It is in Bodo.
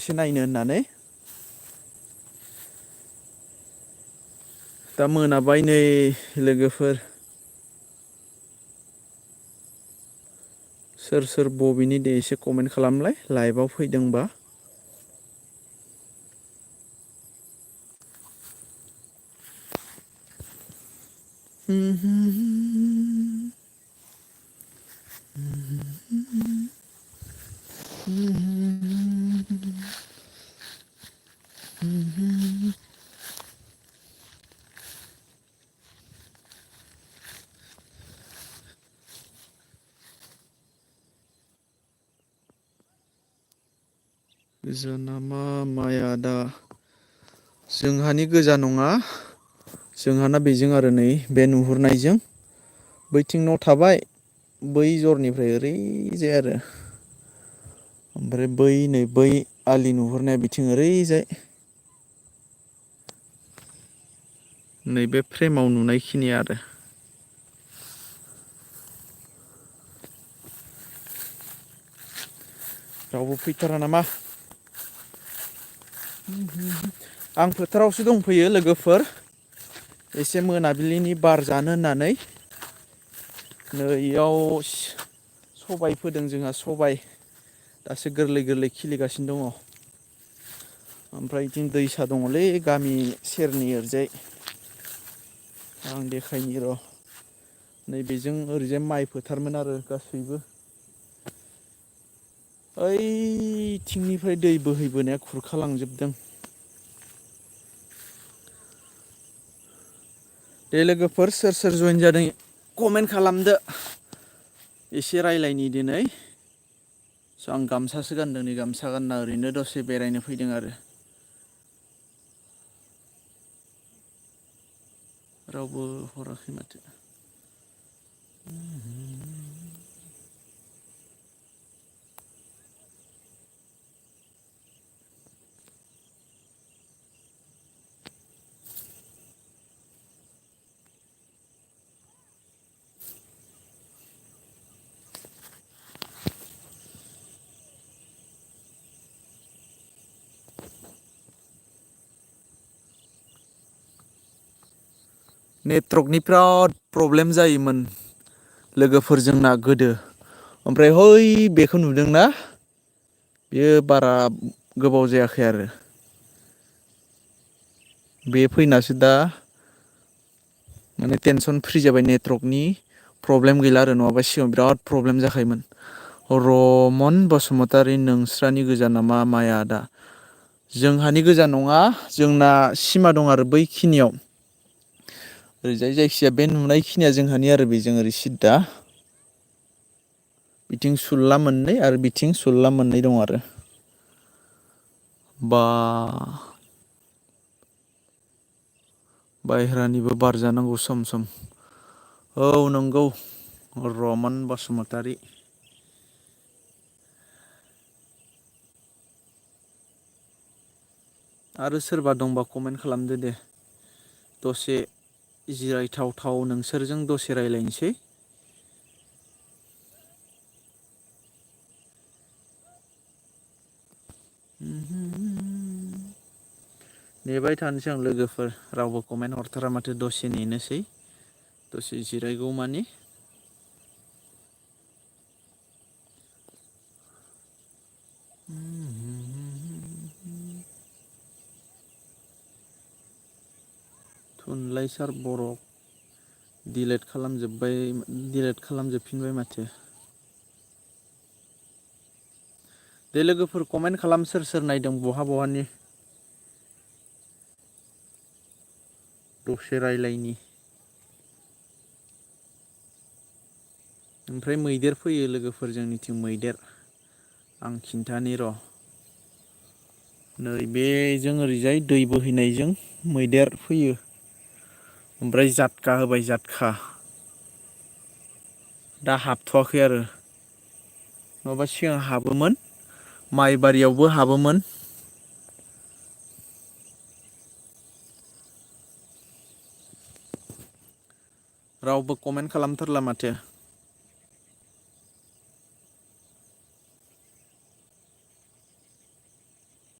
दसे नायनो होननानै दा मोनाबाय नै लोगोफोर सोर सोर बबेनि दे एसे कमेन्ट खालामलाय लाइभआव फैदोंबा गोजा नामा माया दा जोंहानि गोजा नङा जोंहाना बेजों आरो नै बे नुहुरनायजों बैथिं न' थाबाय बै जरनिफ्राय ओरैजाय आरो ओमफ्राय बै नै बै आलि नुहुरनाया बिथिं ओरैजाय नैबे फ्रेमाव नुनायखिनि आरो रावबो फैथारा नामा आं फोथारावसो दंफैयो लोगोफोर एसे मोनाबिलिनि बार जानो होननानै नैयाव सबाय फोदों जोंहा सबाय दासो गोरलै गोरलै खिलिगासिनो दङ ओमफ्राय बिथिं दैसा दङलै गामि सेरनि ओरैजाय आं देखायनि र' नैबेजों ओरैजाय माइ फोथारमोन आरो गासैबो ओइथिंनिफ्राय दै बोहैबोनाया खुरखालांजोबदों दे लोगोफोर सोर सोर जइन जादों कमेन्ट खालामदो एसे रायलायनि दिनै स' आं गामसासो गानदों नै गामसा गानना ओरैनो दसे बेरायनो फैदों आरो रावबो हराखै माथो नेटवर्कनि बिराद प्रब्लेम जायोमोन लोगोफोर जोंना गोदो ओमफ्राय है बेखौ नुदोंना बेयो बारा गोबाव जायाखै आरो बे फैनासो दा माने टेनसन फ्रि जाबाय नेटवर्कनि प्रब्लेम गैला आरो नङाबा सिगाङाव बिराद प्रब्लेम जाखायोमोन रमन बसुमतारी नोंस्रानि गोजा नामा माया आदा जोंहानि गोजा नङा जोंना सिमा दं आरो बैखिनियाव ओरैजाय जायखिजाया बे नुनाय खिनिया जोंहानि आरो बेजों ओरै सिद्दा बिथिं सुरला मोननै आरो बिथिं सुरला मोननै दं आरो बा बायहेरानिबो बारजानांगौ सम सम औ नंगौ रमान बसुमतारी आरो सोरबा दंबा कमेन्ट खालामदो दे दसे जिरायथावथाव नोंसोरजों दसे रायज्लायनोसै नेबाय थानोसै आं लोगोफोर रावबो कमेन्ट हरथारा माथो दसे नेनोसै दसे जिरायगौ मानि थुनलाइसार बर' दिलेट खालामजोबफिनबाय माथो दे लोगोफोर कमेन्ट खालाम सोर सोर नायदों बहा बहानि दसे रायलायनि ओमफ्राय मैदेर फैयो लोगोफोर जोंनिथिं मैदेर आं खिन्थानि र' नैबेजों ओरैजाय दै बोहैनायजों मैदेर फैयो ओमफ्राय जातका होबाय जातका दा हाबथ'वाखै आरो नङाबा सिगां हाबोमोन माइबारियावबो हाबोमोन रावबो कमेन्ट खालामथारला माथो